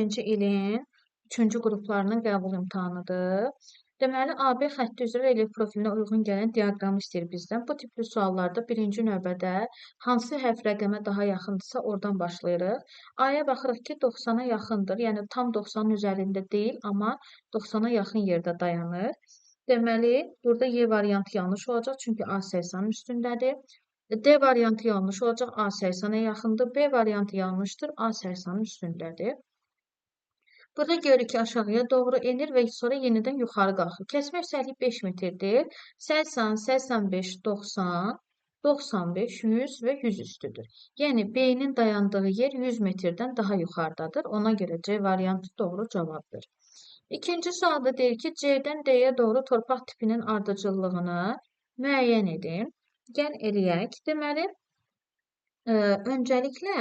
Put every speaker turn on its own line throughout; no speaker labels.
2021-ci ilin 3-cü qruplarının qəbul imtahanıdır. Deməli, AB xətti üzrə relyef profilinə uyğun gələn diaqramı istəyir bizdən. Bu tipli suallarda birinci növbədə hansı hərf rəqəmə daha yaxındırsa oradan başlayırıq. A-ya baxırıq ki, 90-a yaxındır. Yəni, tam 90-ın üzərində deyil, amma 90-a yaxın yerdə dayanır. Deməli, burada Y variantı yanlış olacaq, çünki A 80-in üstündədir. D variantı yanlış olacaq, A 80-ə yaxındır. B variantı yanlışdır, A 80-in üstündədir. Burada görürük ki, aşağıya doğru enir və sonra yenidən yuxarı qalxır. Kəsmə yüksəkliyi 5 metrdir. 80, 85, 90, 95, 100 və 100 üstüdür. Yəni, B-nin dayandığı yer 100 metrdən daha yuxarıdadır. Ona görə C variantı doğru cavabdır. İkinci sualda deyir ki, C-dən D-yə doğru torpaq tipinin ardıcıllığını müəyyən edin. Gəl eləyək. Deməli, öncəliklə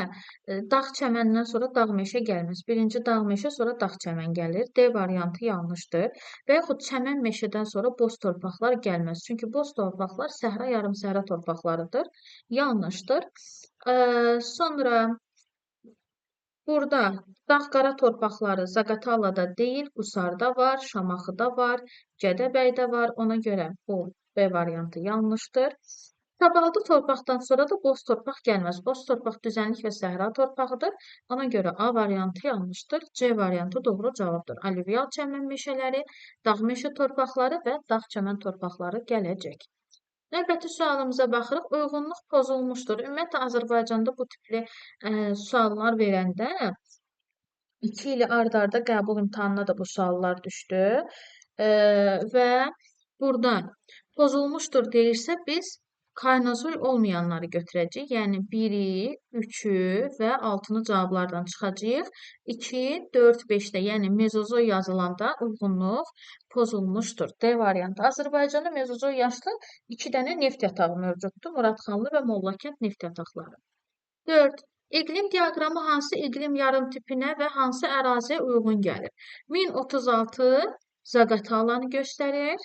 dağ çəməndən sonra dağ meşə gəlməz. Birinci dağ meşə, sonra dağ çəmən gəlir. D variantı yanlışdır. Və yaxud çəmən meşədən sonra boz torpaqlar gəlməz. Çünki boz torpaqlar səhra, yarımsəhra torpaqlarıdır. Yanlışdır. Sonra burada dağ qara torpaqları Zaqatalada deyil, Qusarda var, Şamaxıda var, Gədəbəydə var. Ona görə bu B variantı yanlışdır. Tabaldı torpaqdan sonra da boz torpaq gəlməz. Boz torpaq düzənlik və səhra torpağıdır. Ona görə A variantı yanlışdır. C variantı doğru cavabdır. Alüvyal çəmən meşələri, dağ meşə torpaqları və dağ çəmən torpaqları gələcək. Növbəti sualımıza baxırıq. Uyğunluq pozulmuşdur. Ümumiyyətlə, Azərbaycanda bu tipli suallar verəndə 2 ili ard-arda qəbul imtahanına da bu suallar düşdü. Və burada pozulmuşdur deyirsə, biz kainozoy olmayanları götürəcəyik. Yəni, 1-i, 3-ü və 6-nı cavablardan çıxacağıq. 2, 4, 5-də, yəni mezozoy yazılanda uyğunluq pozulmuşdur. D variantı. Azərbaycanda mezozoy yaşlı 2 dənə neft yatağı mövcuddur. Muradxanlı və Mollakənd neft yataqları. 4. İqlim diaqramı hansı iqlim yarım tipinə və hansı əraziyə uyğun gəlir? 1036 Zaqatalanı göstərir.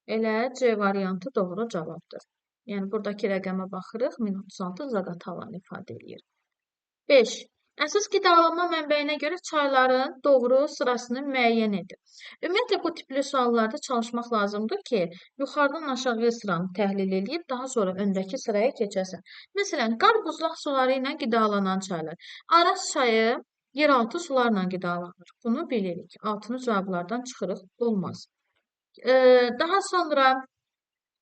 Elə C variantı doğru cavabdır. Yəni, buradakı rəqəmə baxırıq, 1036 Zaqatalanı ifadə eləyir. 5. Əsas qidalanma mənbəyinə görə çayların doğru sırasını müəyyən edin. Ümumiyyətlə, bu tipli suallarda çalışmaq lazımdır ki, yuxarıdan aşağıya sıranı təhlil eləyib, daha sonra öndəki sıraya keçəsən. Məsələn, qar buzlaq suları ilə qidalanan çaylar. Araz çayı yeraltı sularla qidalanır. Bunu bilirik. Altını cavablardan çıxırıq, olmaz. Daha sonra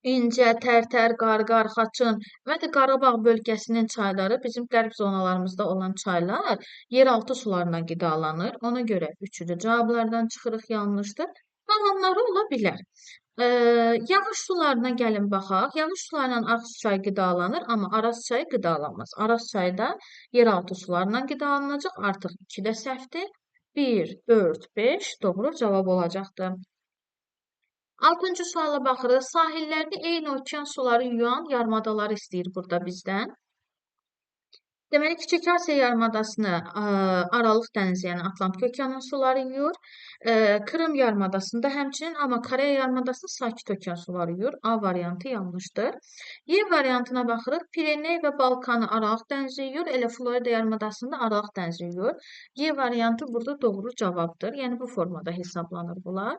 İncə, Tərtər, Qarqar, Xaçın, ümumiyyətlə Qarabağ bölgəsinin çayları, bizim qərb zonalarımızda olan çaylar yeraltı sularla qidalanır. Ona görə üçüncü cavablardan çıxırıq, yanlışdır. Qalanları ola bilər. Yağış sularına gəlin baxaq. Yağış sularla Ağsu çayı qidalanır, amma Araz çayı qidalanmaz. Araz çayı da yeraltı sularla qidalanacaq. Artıq 2 də səhvdir. 1, 4, 5 doğru cavab olacaqdır. Altıncı suala baxırıq. Sahillərini eyni okean suları yuyan yarımadaları istəyir burada bizdən. Deməli, Kiçik Asiya yarımadasını Aralıq dənizi, yəni Atlantik okeanın suları yuyur. Krım yarımadasında həmçinin, amma Koreya yarımadasını Sakit okean suları yuyur. A variantı yanlışdır. Y variantına baxırıq. Pireney və Balkanı Aralıq dənizi yuyur. Elə Florida yarımadasında Aralıq dənizi yuyur. Y variantı burada doğru cavabdır. Yəni, bu formada hesablanır bunlar.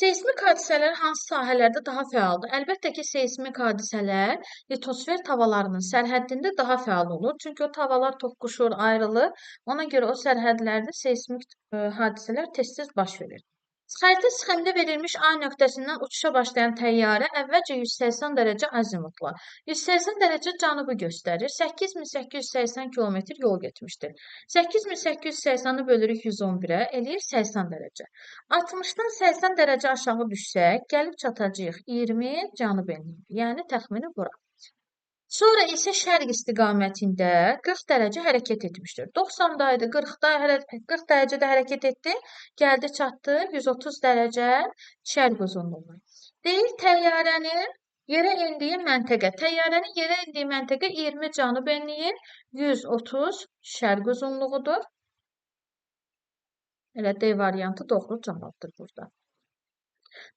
Seysmik hadisələr hansı sahələrdə daha fəaldır? Əlbəttə ki, seysmik hadisələr litosfer tavalarının sərhəddində daha fəal olur. Çünki o tavalar toqquşur, ayrılır. Ona görə o sərhədlərdə seysmik hadisələr tez-tez baş verir. Xəritə sxemdə verilmiş A nöqtəsindən uçuşa başlayan təyyarə əvvəlcə 180 dərəcə azimutla, 180 dərəcə cənubu göstərir, 8880 kilometr yol getmişdir. 8880-i bölürük 111-ə, eləyir 80 dərəcə. 60-dan 80 dərəcə aşağı düşsək, gəlib çatacağıq 20 cənub enliyi, yəni təxmini bura. Sonra isə şərq istiqamətində 40 dərəcə hərəkət etmişdir. 90-da idi, 40 dərəcədə hərəkət etdi, gəldi çatdı 130 dərəcə şərq uzunluğuna. Deyir, təyyarənin yerə endiyi məntəqə. Təyyarənin yerə endiyi məntəqə 20 cənub enliyi, 130 şərq uzunluğudur. Elə D variantı doğru cavabdır burada.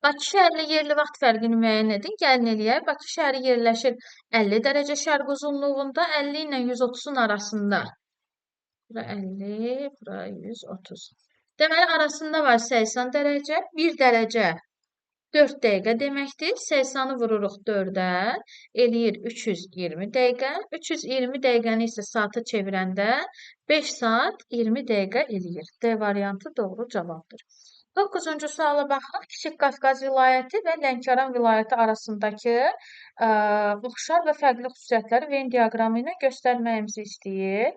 Bakı şəhəri ilə yerli vaxt fərqini müəyyən edin. Gəlin eləyək. Bakı şəhəri yerləşir 50 dərəcə şərq uzunluğunda, 50 ilə 130-un arasında Bura 50, bura 130. Deməli, arasında var 80 dərəcə, 1 dərəcə 4 dəqiqə deməkdir. 80-i vururuq 4-ə, eləyir 320 dəqiqə. 320 dəqiqəni isə saata çevirəndə 5 saat 20 dəqiqə eləyir. D variantı doğru cavabdır. 9-cu suala baxaq. Kiçik Qafqaz vilayəti və Lənkəran vilayəti arasındakı oxşar və fərqli xüsusiyyətləri Venn diaqramı ilə göstərməyimizi istəyir.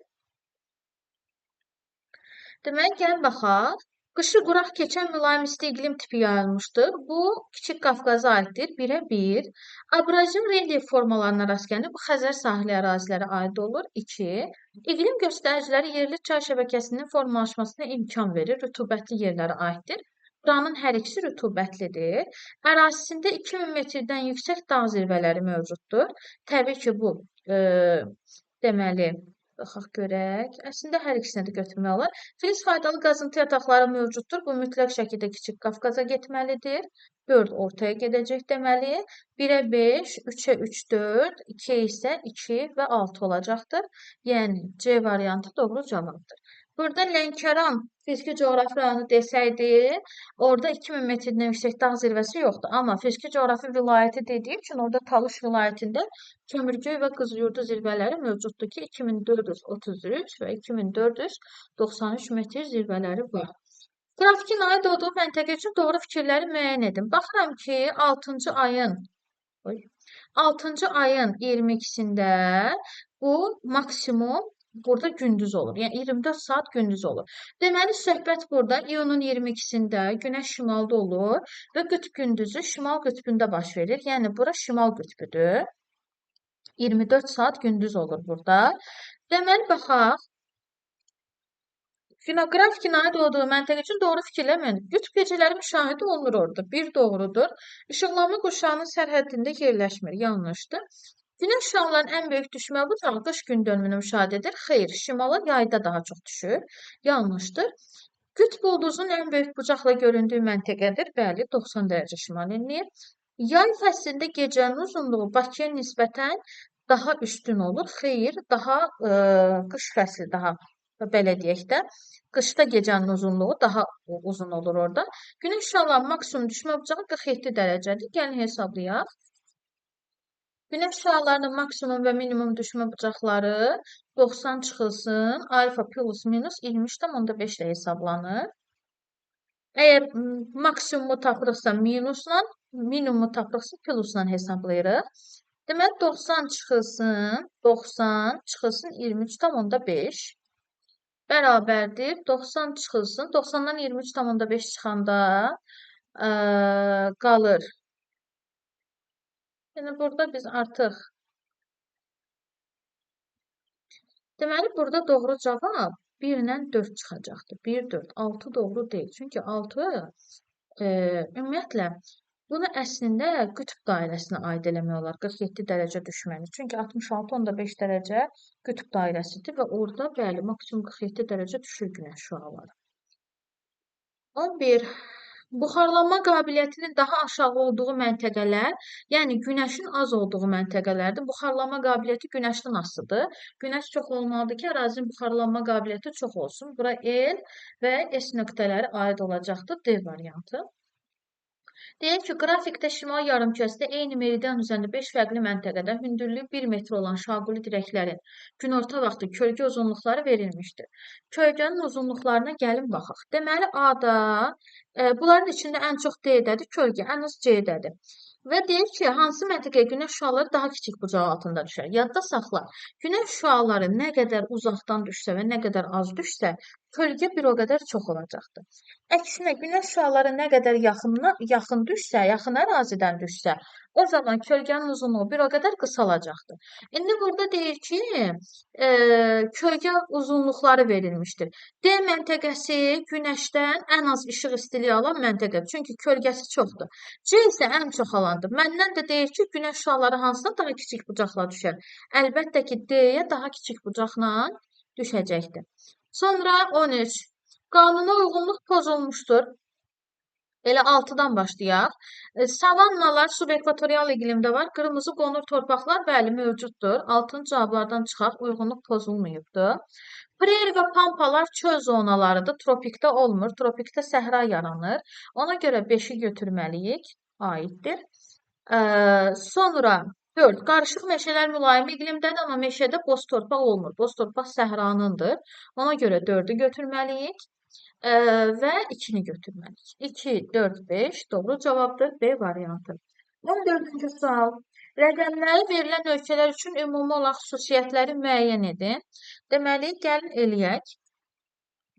Deməli, gəlin baxaq. Qışı quraq keçən mülayim isti iqlim tipi yayılmışdır. Bu, Kiçik Qafqaza aiddir. 1-ə 1. Abrazion relyef formalarına rast gəlinir. Bu, Xəzər sahili ərazilərə aid olur. 2. İqlim göstəriciləri yerli çay şəbəkəsinin formalaşmasına imkan verir. Rütubətli yerlərə aiddir. Buranın hər ikisi rütubətlidir. Ərazisində 2000 metrdən yüksək dağ zirvələri mövcuddur. Təbii ki, bu, deməli, baxaq görək. Əslində, hər ikisinə də götürmək olar. Filiz faydalı qazıntı yataqları mövcuddur. Bu, mütləq şəkildə Kiçik Qafqaza getməlidir. 4 ortaya gedəcək deməli. 1-ə 5, 3-ə 3, 4, 2-yə isə 2 və 6 olacaqdır. Yəni, C variantı doğru cavabdır. Burada Lənkəran fiziki coğrafi rayonu desəydi, orada 2000 metrdən yüksək dağ zirvəsi yoxdur. Amma fiziki coğrafi vilayəti dediyi üçün orada Talış vilayətində Kömürgöy və Qızılyurdu zirvələri mövcuddur ki, 2433 və 2493 metr zirvələri var. Qrafikin aid olduğu məntəqə üçün doğru fikirləri müəyyən edin. Baxıram ki, 6-cı ayın 22-sində bu maksimum burada gündüz olur. Yəni 24 saat gündüz olur. Deməli, söhbət burada iyunun 22-sində günəş şimalda olur və qütb gündüzü şimal qütbündə baş verir. Yəni bura şimal qütbüdür. 24 saat gündüz olur burada. Deməli, baxaq. Qrafikin aid olduğu məntəqə üçün doğru fikirlər müəyyən edin. Qütb gecələri müşahidə olunur orada. 1 doğrudur. İşıqlanma qurşağının sərhəddində yerləşmir. Yanlışdır. Günəş şüalarının ən böyük düşmə bucağı qış gün dönümünü müşahidə edir. Xeyr, şimala yayda daha çox düşür. Yanlışdır. Qütb ulduzunun ən böyük bucaqla göründüyü məntəqədir. Bəli, 90 dərəcə şimal enliyi. Yay fəslində gecənin uzunluğu Bakıya nisbətən daha üstün olur. Xeyr, daha qış fəsli daha belə deyək də, qışda gecənin uzunluğu daha uzun olur orada. Günəş şüalarının maksimum düşmə bucağı 47 dərəcədir. Gəlin hesablayaq. Günəş şüalarının maksimum və minimum düşmə bucaqları 90 çıxılsın, alfa plus minus 23,5 ilə hesablanır. Əgər maksimumu tapırıqsa minusla, minimumu tapırıqsa plusla hesablayırıq. Deməli, 90 çıxılsın, 90 çıxılsın 23,5 bərabərdir. 90 çıxılsın, 90-dan 23,5 çıxanda qalır. Yəni, burada biz artıq, deməli, burada doğru cavab 1 ilə 4 çıxacaqdır. 1, 4, 6 doğru deyil. Çünki 6, ümumiyyətlə, bunu əslində qütb dairəsinə aid eləmək olar, 47 dərəcə düşməni. Çünki 66,5 dərəcə qütb dairəsidir və orada, bəli, maksimum 47 dərəcə düşür günəş şüaları. 11. Buxarlanma qabiliyyətinin daha aşağı olduğu məntəqələr, yəni günəşin az olduğu məntəqələrdir. Buxarlanma qabiliyyəti günəşdən asılıdır. Günəş çox olmalıdır ki, ərazinin buxarlanma qabiliyyəti çox olsun. Bura L və S nöqtələri aid olacaqdır. D variantı. Deyək ki, qrafikdə şimal yarımkürəsində eyni meridian üzərində 5 fərqli məntəqədə hündürlüyü 1 metr olan şaquli dirəklərin günorta vaxtı kölgə uzunluqları verilmişdir. Kölgənin uzunluqlarına gəlin baxaq. Deməli, A-da, bunların içində ən çox D-dədir, kölgə ən az C-dədir. Və deyir ki, hansı məntəqəyə günəş şüaları daha kiçik bucaq altında düşər? Yadda saxla, günəş şüaları nə qədər uzaqdan düşsə və nə qədər az düşsə, kölgə bir o qədər çox olacaqdır. Əksinə, günəş şüaları nə qədər yaxın düşsə, yaxın ərazidən düşsə, o zaman kölgənin uzunluğu bir o qədər qısalacaqdır. İndi burada deyir ki, kölgə uzunluqları verilmişdir. D məntəqəsi günəşdən ən az işıq istiliyi alan məntəqədir. Çünki kölgəsi çoxdur. C isə ən çox alandır. Məndən də deyir ki, günəş şüaları hansına daha kiçik bucaqla düşər? Əlbəttə ki, D-yə daha kiçik bucaqla düşəcəkdir. Sonra 13. Qanuna uyğunluq pozulmuşdur. Elə 6-dan başlayaq. Savannalar subekvatorial iqlimdə var. Qırmızı qonur torpaqlar, bəli, mövcuddur. 6-cı cavablardan çıxaq, uyğunluq pozulmayıbdır. Preri və pampalar çöl zonalarıdır. Tropikdə olmur. Tropikdə səhra yaranır. Ona görə 5-i götürməliyik. Aiddir. Sonra 4. Qarışıq meşələr mülayim iqlimdədir, amma meşədə boz torpaq olmur. Boz torpaq səhranındır. Ona görə 4-ü götürməliyik və 2-ni götürməliyik. 2, 4, 5 doğru cavabdır. B variantı. 14-cü sual. Rəqəmləri verilən ölkələr üçün ümumi olan xüsusiyyətləri müəyyən edin. Deməli, gəlin eləyək.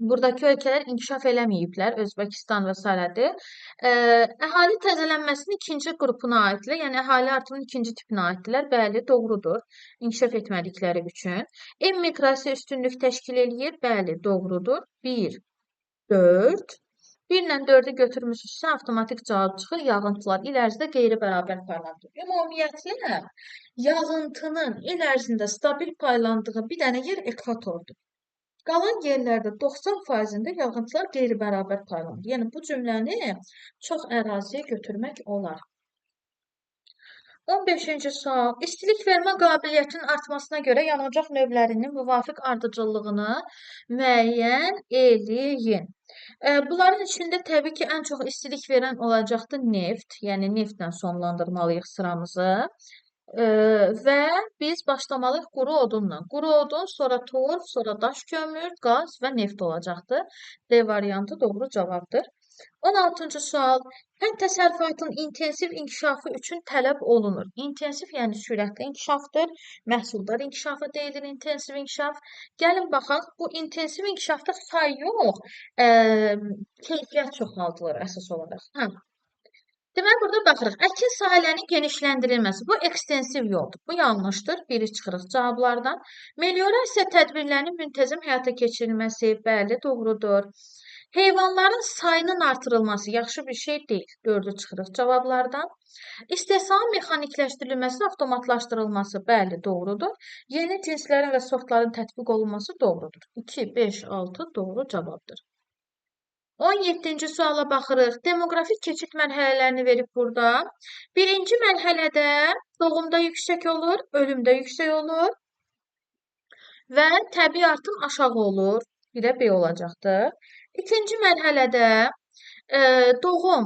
Buradakı ölkələr inkişaf eləməyiblər, Özbəkistan və s. Əhali təzələnməsinin ikinci qrupuna aiddirlər, yəni əhali artımının ikinci tipinə aiddirlər. Bəli, doğrudur, inkişaf etmədikləri üçün. Emiqrasiya üstünlük təşkil eləyir, bəli, doğrudur. 1, 4. 1 ilə 4-ü götürmüşsünüzsə, avtomatik cavab çıxır. Yağıntılar il ərzində qeyri-bərabər paylanır. Ümumiyyətlə, yağıntının il ərzində stabil paylandığı bir dənə yer ekvatordur. Qalan yerlərdə 90%-də yağıntılar qeyri-bərabər paylanır. Yəni, bu cümləni çox əraziyə götürmək olar. 15-ci sual. İstilik vermə qabiliyyətinin artmasına görə yanacaq növlərinin müvafiq ardıcıllığını müəyyən eləyin. Bunların içində təbii ki, ən çox istilik verən olacaqdır neft. Yəni, neftlə sonlandırmalıyıq sıramızı. Və biz başlamalıyıq quru odunla. Quru odun, sonra torf, sonra daş kömür, qaz və neft olacaqdır. D variantı doğru cavabdır. 16-cı sual. Kənd təsərrüfatının intensiv inkişafı üçün tələb olunur. İntensiv, yəni sürətli inkişafdır. Məhsuldar inkişafı deyilir intensiv inkişaf. Gəlin baxaq, bu intensiv inkişafda say yox, keyfiyyət çoxaldılır əsas olaraq. Hə. Deməli, burada baxırıq. Əkin sahələrinin genişləndirilməsi. Bu, ekstensiv yoldur. Bu, yanlışdır. Biri çıxırıq cavablardan. Meliorasiya tədbirlərinin müntəzəm həyata keçirilməsi. Bəli, doğrudur. Heyvanların sayının artırılması yaxşı bir şey deyil. 4-ü çıxırıq cavablardan. İstehsalın mexanikləşdirilməsi, avtomatlaşdırılması. Bəli, doğrudur. Yeni cinslərin və sortların tətbiq olunması doğrudur. 2, 5, 6 doğru cavabdır. 17-ci suala baxırıq. Demoqrafik keçid mərhələlərini verib burada. Birinci mərhələdə doğumda yüksək olur, ölümdə yüksək olur və təbii artım aşağı olur. 1-ə B olacaqdır. İkinci mərhələdə doğum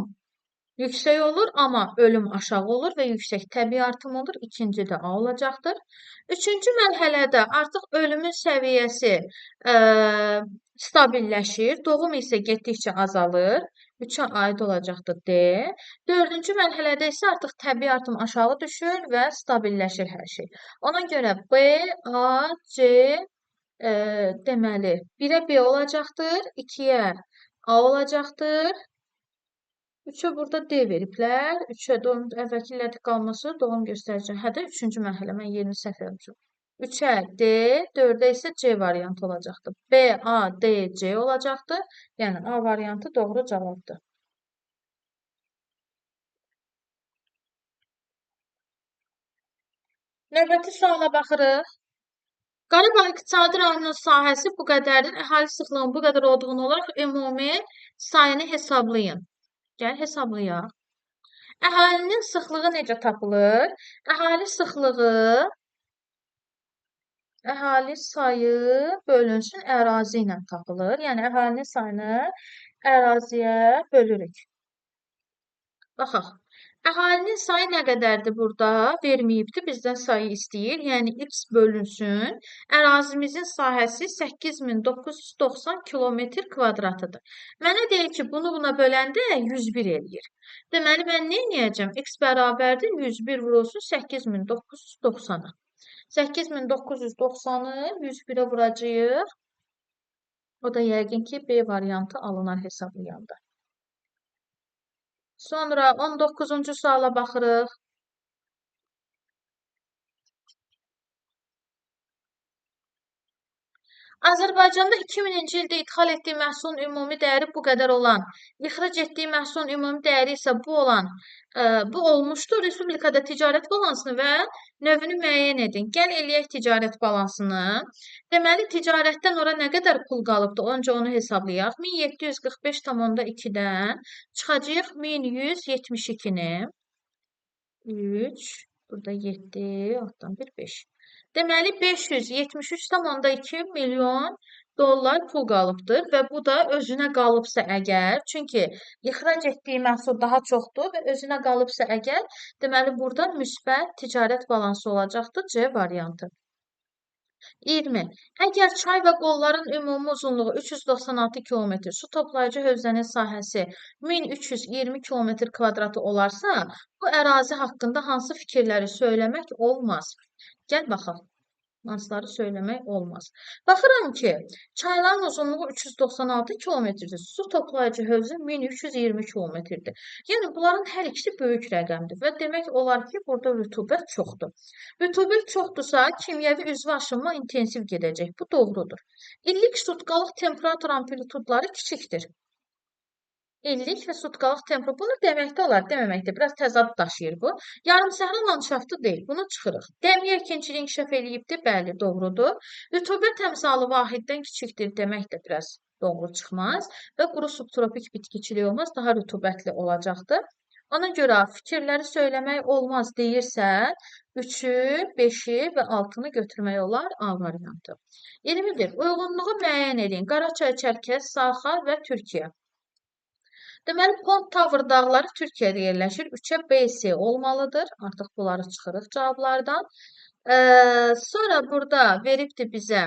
yüksək olur, amma ölüm aşağı olur və yüksək təbii artım olur. İkinci də A olacaqdır. Üçüncü mərhələdə artıq ölümün səviyyəsi stabilləşir, doğum isə getdikcə azalır. 3-ə aid olacaqdır D. Dördüncü mərhələdə isə artıq təbii artım aşağı düşür və stabilləşir hər şey. Ona görə B, A, C, deməli 1-ə B olacaqdır, 2-yə A olacaqdır. 3-ə burada D veriblər. 3-ə doğum, əvvəlki illərdə qalması doğum göstərici. Hə də 3-cü mərhələ, mən yerini səhv eləmişəm. 3-ə D, 4-ə isə C variantı olacaqdır. B, A, D, C olacaqdır. Yəni A variantı doğru cavabdır. Növbəti suala baxırıq. Qarabağ iqtisadi rayonunun sahəsi bu qədərdir. Əhali sıxlığının bu qədər olduğunu olaraq ümumi sayını hesablayın. Gəl hesablayaq. Əhalinin sıxlığı necə tapılır? Əhali sıxlığı, əhali sayı bölünsün ərazi ilə tapılır. Yəni, əhalinin sayını əraziyə bölürük. Baxaq. Əhalinin sayı nə qədərdir burada? Verməyibdir, bizdən sayı istəyir. Yəni, x bölünsün. Ərazimizin sahəsi 8990 kilometr kvadratıdır. Mənə deyir ki, bunu buna böləndə 101 eləyir. Deməli, mən nə eləyəcəm? X bərabərdir 101 vurulsun 8990-a. 8990-ı 101-ə vuracağıq. O da yəqin ki, B variantı alınar hesablayanda. Sonra 19-cu suala baxırıq. Azərbaycanda 2000-ci ildə idxal etdiyi məhsulun ümumi dəyəri bu qədər olan, ixrac etdiyi məhsulun ümumi dəyəri isə bu olan, bu olmuşdur. Respublikada ticarət balansını və növünü müəyyən edin. Gəl eləyək ticarət balansını. Deməli, ticarətdən ora nə qədər pul qalıbdır? Öncə onu hesablayaq. 1745,2-dən çıxacağıq 1172-ni. 3, burada 7, altdan 1, 5. Deməli, 573,2 milyon Dollar pul qalıbdır və bu da özünə qalıbsa əgər, çünki ixrac etdiyi məhsul daha çoxdur və özünə qalıbsa əgər, deməli burada müsbət ticarət balansı olacaqdır, C variantı. 20. Əgər çay və qolların ümumi uzunluğu 396 km, su toplayıcı hövzənin sahəsi 1320 km kvadratı olarsa, bu ərazi haqqında hansı fikirləri söyləmək olmaz? Gəl baxaq. Hansıları söyləmək olmaz. Baxıram ki, çayların uzunluğu 396 kilometrdir, su toplayıcı hövzə 1320 kilometrdir. Yəni, bunların hər ikisi böyük rəqəmdir və demək olar ki, burada rütubət çoxdur. Rütubət çoxdursa, kimyəvi üzvə aşınma intensiv gedəcək. Bu doğrudur. İllik sutkalıq temperatur amplitudları kiçikdir. İllik və sutkalıq temperatur. Bunu deməkdə olar, deməməkdə biraz təzad daşıyır bu. Yarımsəhra landşaftı deyil, bunu çıxırıq. Dəmiyə əkinçiliyi inkişaf eləyibdir, bəli, doğrudur. Rütubət əmsalı vahiddən kiçikdir demək də biraz doğru çıxmaz və quru subtropik bitkiçilik olmaz, daha rütubətli olacaqdır. Ona görə fikirləri söyləmək olmaz deyirsə, 3-ü, 5-i və 6-nı götürmək olar A variantı. 21. Uyğunluğu müəyyən edin. Qaraçay, Çərkəz, Saxa və Türkiyə. Deməli, Pont Tavr dağları Türkiyədə yerləşir. 3-ə B, C olmalıdır. Artıq bunları çıxırıq cavablardan. Sonra burada veribdir bizə.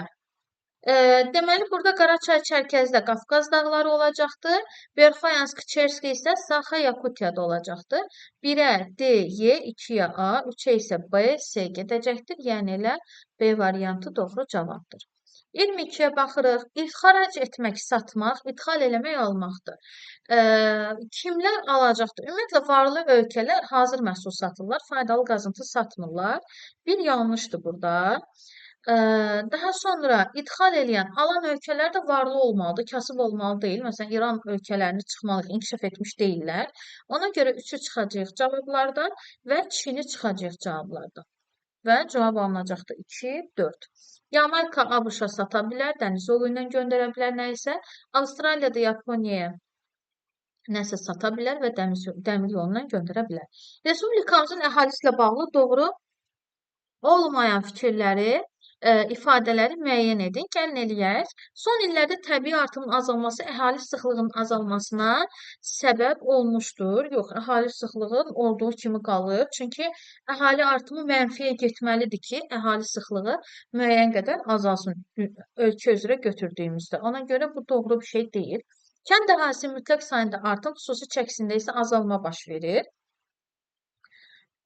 Deməli, burada Qaraçay, Çərkəzdə Qafqaz dağları olacaqdır. Verxoyansk, Çerski isə Saxa, Yakutiyada olacaqdır. 1-ə D, Y, 2-yə A, 3-ə isə B, C gedəcəkdir. Yəni elə B variantı doğru cavabdır. 22-yə baxırıq. İxrac etmək, satmaq, idxal eləmək, almaqdır. Kimlər alacaqdır? Ümumiyyətlə, varlı ölkələr hazır məhsul satırlar, faydalı qazıntı satmırlar. Bir yanlışdır burada. Daha sonra idxal eləyən, alan ölkələr də varlı olmalıdır, kasıb olmalı deyil. Məsələn, İran ölkələrini çıxmalı, inkişaf etmiş deyillər. Ona görə 3-ü çıxacaq cavablardan və Çini çıxacaq cavablardan. Və cavab alınacaqdır 2, 4. Yamayka ABŞ-a sata bilər, dəniz yolu ilə göndərə bilər nə isə. Avstraliyada Yaponiyaya nəsə sata bilər və dəmir yolu ilə göndərə bilər. Respublikamızın əhalisi ilə bağlı doğru olmayan fikirləri, ifadələri müəyyən edin. Gəlin eləyək. Son illərdə təbii artımın azalması əhali sıxlığının azalmasına səbəb olmuşdur. Yox, əhali sıxlığının olduğu kimi qalır. Çünki əhali artımı mənfiyə getməlidir ki, əhali sıxlığı müəyyən qədər azalsın ölkə üzrə götürdüyümüzdə. Ona görə bu doğru bir şey deyil. Kənd əhalisinin mütləq sayında artım, xüsusi çəkisində isə azalma baş verir.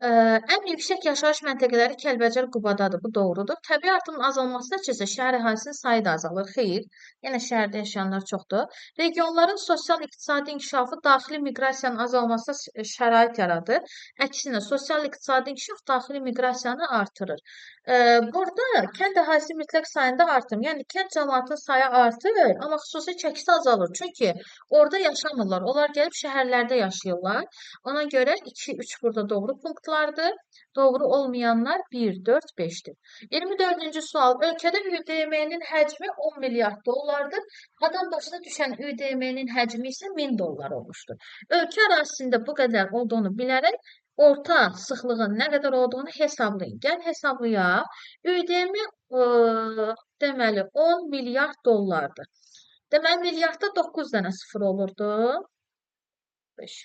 Ən yüksək yaşayış məntəqələri Kəlbəcər, Qubadadır. Bu doğrudur. Təbii artımın azalması nəticəsində şəhər əhalisinin sayı da azalır. Xeyr, yenə şəhərdə yaşayanlar çoxdur. Regionların sosial-iqtisadi inkişafı daxili miqrasiyanın azalmasına şərait yaradır. Əksinə, sosial-iqtisadi inkişaf daxili miqrasiyanı artırır. Burada kənd əhalisi mütləq sayında artım, yəni kənd cəmaatının sayı artır, amma xüsusi çəkisi azalır. Çünki orada yaşamırlar. Onlar gəlib şəhərlərdə yaşayırlar. Ona görə 2, 3 burada doğru punktlardır. Doğru olmayanlar 1, 4, 5-dir. 24-cü sual. Ölkədə ÜDM-nin həcmi 10 milyard dollardır. Adam başına düşən ÜDM-nin həcmi isə 1000 dollar olmuşdur. Ölkə ərazisində bu qədər olduğunu bilərək orta sıxlığın nə qədər olduğunu hesablayın. Gəl hesablayaq. ÜDM deməli 10 milyard dollardır. Deməli, milyardda 9 dənə sıfır olurdu. 5.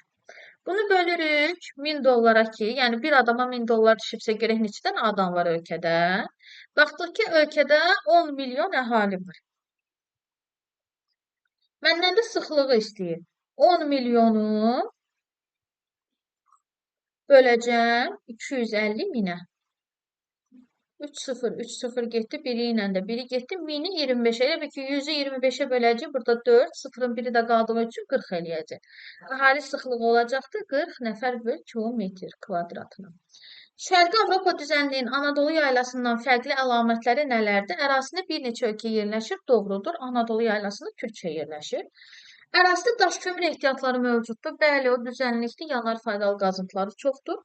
Bunu bölürük 1000 dollara ki, yəni bir adama 1000 dollar düşübsə görək neçə dənə adam var ölkədə. Baxdıq ki, ölkədə 10 milyon əhali var. Məndən də sıxlığı istəyir. 10 milyonu böləcəm 250 minə. 3 0, 3 0 getdi, biri ilə də biri getdi. 1000-i 25-ə, elə bil ki, 100-ü 25-ə böləcək, burada 4, 0-ın biri də qaldığı üçün 40 eləyəcək. Əhali sıxlığı olacaqdır 40 nəfər böl kilometr kvadratına. Şərqi Avropa düzənliyinin Anadolu yaylasından fərqli əlamətləri nələrdir? Ərazisində bir neçə ölkə yerləşir, doğrudur. Anadolu yaylasında Türkiyə yerləşir. Ərazidə daş kömür ehtiyatları mövcuddur. Bəli, o düzənlikdir, yanar faydalı qazıntıları çoxdur.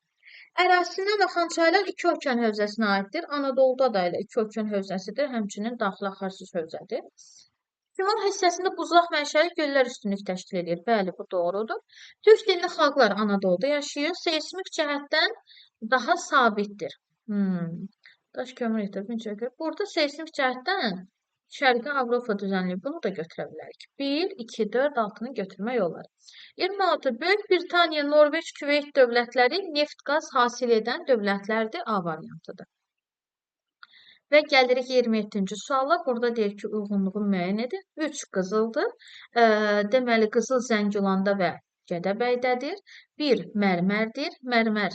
Ərazisindən axan çaylar iki okean hövzəsinə aiddir. Anadoluda da elə iki okean hövzəsidir, həmçinin daxili axarsız hövzədir. Şimal hissəsində buzlaq mənşəli göllər üstünlük təşkil edir. Bəli, bu doğrudur. Türk dilli xalqlar Anadoluda yaşayır. Seysmik cəhətdən daha sabitdir. Daş kömür ehtiyatı. Burada seysmik cəhətdən Şərqi Avropa düzənliyi, bunu da götürə bilərik. 1, 2, 4, 6-nı götürmək olar. 26. Böyük Britaniya, Norveç, Küveyt dövlətləri neft-qaz hasil edən dövlətlərdir. A variantıdır. Və gəlirik 27-ci suala. Burada deyir ki, uyğunluğu müəyyən edin. 3 qızıldır. Deməli, qızıl Zəngilanda və Gədəbəydədir. 1 mərmərdir. Mərmər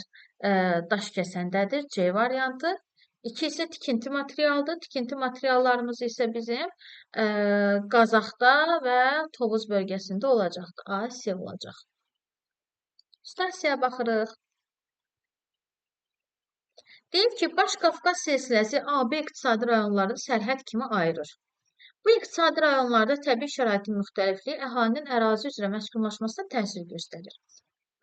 Daşkəsəndədir. C variantı. 2 isə tikinti materialıdır. Tikinti materiallarımız isə bizim Qazaxda və Tovuz bölgəsində olacaqdır. A, C olacaq. Stasiyaya baxırıq. Deyir ki, Baş Qafqaz silsiləsi AB iqtisadi rayonlarını sərhəd kimi ayırır. Bu iqtisadi rayonlarda təbii şəraitin müxtəlifliyi əhalinin ərazi üzrə məskunlaşmasına təsir göstərir.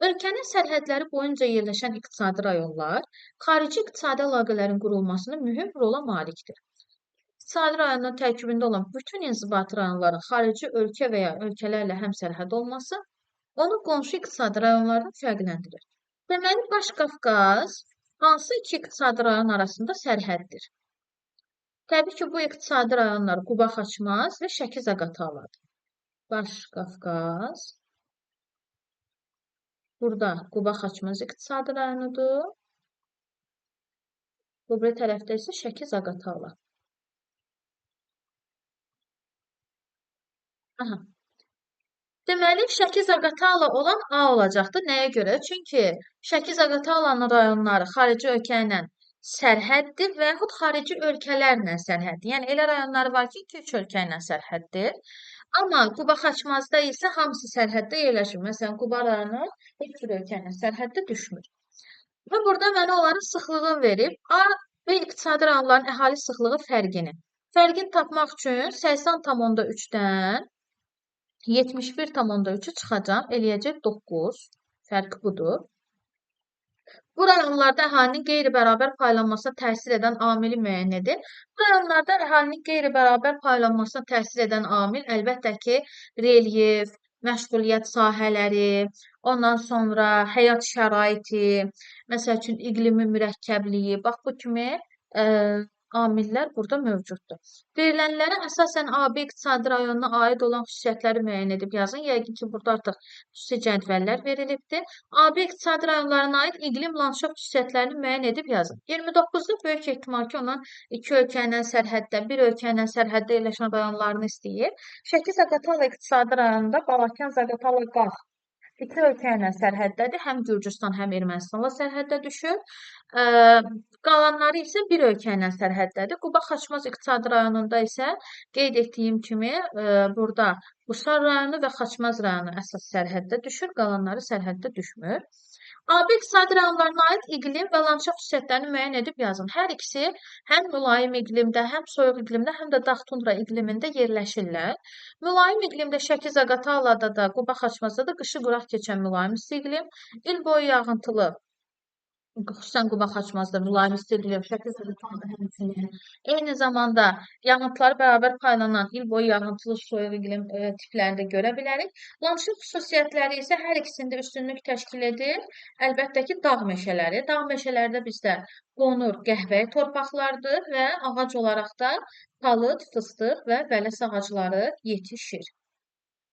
Ölkənin sərhədləri boyunca yerləşən iqtisadi rayonlar xarici iqtisadi əlaqələrin qurulmasında mühüm rola malikdir. İqtisadi rayonun tərkibində olan bütün inzibati rayonların xarici ölkə və ya ölkələrlə həmsərhəd olması onu qonşu iqtisadi rayonlardan fərqləndirir. Deməli, Baş Qafqaz hansı iki iqtisadi rayon arasında sərhəddir? Təbii ki, bu iqtisadi rayonlar Quba Xaçmaz və Şəki Zaqataladır. Baş Qafqaz. Burada Quba Xaçmaz iqtisadi rayonudur. Bu bir tərəfdə isə Şəki Zaqatala. Aha. Deməli, Şəki Zaqatala olan A olacaqdır. Nəyə görə? Çünki Şəki Zaqatalanın rayonları xarici ölkə ilə sərhəddir və yaxud xarici ölkələrlə sərhəddir. Yəni, elə rayonları var ki, 2-3 ölkə ilə sərhəddir. Amma Quba Xaçmazda isə hamısı sərhəddə yerləşir. Məsələn, Quba rayonu heç bir ölkə ilə sərhəddə düşmür. Və burada mənə onların sıxlığını verib. A və iqtisadi rayonların əhali sıxlığı fərqini. Fərqini tapmaq üçün 80,3-dən 71,3-ü çıxacam, eləyəcək 9. Fərq budur. Bu rayonlarda əhalinin qeyri-bərabər paylanmasına təsir edən amili müəyyən edin. Bu rayonlarda əhalinin qeyri-bərabər paylanmasına təsir edən amil əlbəttə ki, relyef, məşğuliyyət sahələri, ondan sonra həyat şəraiti, məsəl üçün iqlimi mürəkkəbliyi, bax bu kimi amillər burada mövcuddur. Verilənlərə əsasən AB iqtisadi rayonuna aid olan xüsusiyyətləri müəyyən edib yazın. Yəqin ki, burada artıq xüsusi cədvəllər verilibdir. AB iqtisadi rayonlarına aid iqlim landşaft xüsusiyyətlərini müəyyən edib yazın. 29-da böyük ehtimal ki, onun iki ölkə ilə sərhəddə, bir ölkə ilə sərhəddə yerləşən rayonlarını istəyir. Şəki Zaqatala iqtisadi rayonunda Balakən Zaqatala Qax iki ölkə ilə sərhəddədir. Həm Gürcüstan, həm Ermənistanla sərhəddə düşür. Qalanları isə bir ölkə ilə sərhəddədir. Quba Xaçmaz iqtisadi rayonunda isə qeyd etdiyim kimi burada Qusar rayonu və Xaçmaz rayonu əsas sərhəddə düşür, qalanları sərhəddə düşmür. AB iqtisadi rayonlarına aid iqlim və landşaft xüsusiyyətlərini müəyyən edib yazın. Hər ikisi həm mülayim iqlimdə, həm soyuq iqlimdə, həm də dağ tundra iqlimində yerləşirlər. Mülayim iqlimdə Şəki Zaqatalada da, Quba Xaçmazda da qışı quraq keçən mülayim isti iqlim, il boyu yağıntılı, xüsusən Quba Xaçmazda mülayim isti iqlim, Şəki Zaqatalada həmçinin. Eyni zamanda yağıntıları bərabər paylanan il boyu yağıntılı soyuq iqlim tiplərini də görə bilərik. Landşaft xüsusiyyətləri isə hər ikisində üstünlük təşkil edir. Əlbəttə ki, dağ meşələri. Dağ meşələrdə bizdə qonur qəhvəyi torpaqlardır və ağac olaraq da palıd, fıstıq və vələs ağacları yetişir.